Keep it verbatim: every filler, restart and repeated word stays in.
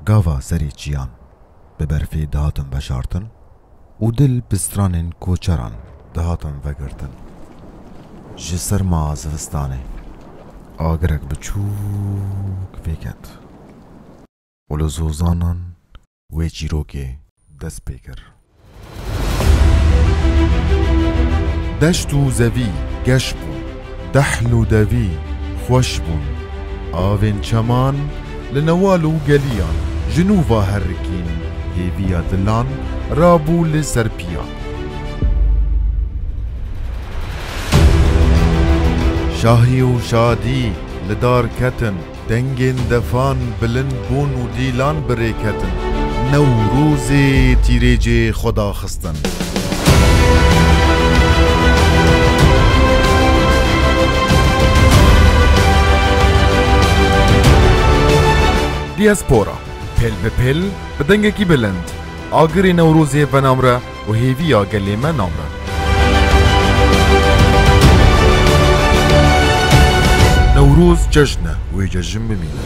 Gava serê çiyan bi berfê dihatin veşartin û dil bi stranên koçeran dihatin vegirtin. Ji serma zivistanê agirek biçûk vêket û li zozanan wê çîrokê dest pê kir. Deşt û zevî geş bûn, dehl û devî xweş bûn. Avên çeman li newal û geliyan ji nû ve herikîn, hêviya dilan rabû li ser piyan. Şahî û şadî li dar ketin, dengên defan bilind bûn û dîlan bi rê ketin. Newrozê tîrêcê xwe daxistin. Diaspora, pêl bi pêl, bi dengekî bilind, agirê Newrozê venamre û hêviya gelê me namre. Newroz cejn e, wê cejn bimîne.